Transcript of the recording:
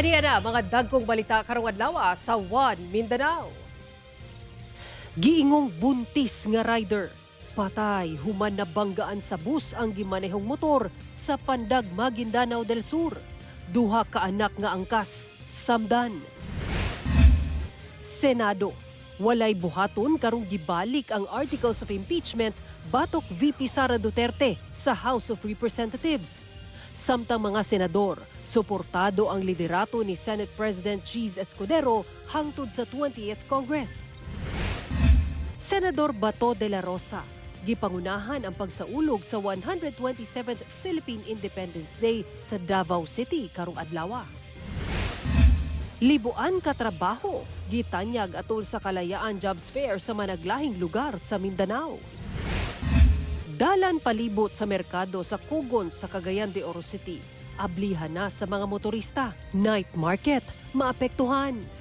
Aniya na mga dagkong balita karong adlaw sa One Mindanao. Giingong buntis nga rider. Patay human nabanggaan sa bus ang gimanehong motor sa Pandag, Maguindanao del Sur. Duha ka anak nga angkas, samdan. Senado, walay buhaton karong gibalik ang articles of impeachment batok VP Sara Duterte sa House of Representatives. Samtang mga senador, suportado ang liderato ni Senate President Chiz Escudero hangtod sa 20th Congress. Senador Bato de la Rosa, gipangunahan ang pagsaulog sa 127th Philippine Independence Day sa Davao City karong adlaw. Libuan ka trabaho, gitanyag atol sa Kalayaan Jobs Fair sa managlahing lugar sa Mindanao. Dalan palibot sa merkado sa Cogon sa Cagayan de Oro City. Ablihan na sa mga motorista. Night market, maapektuhan.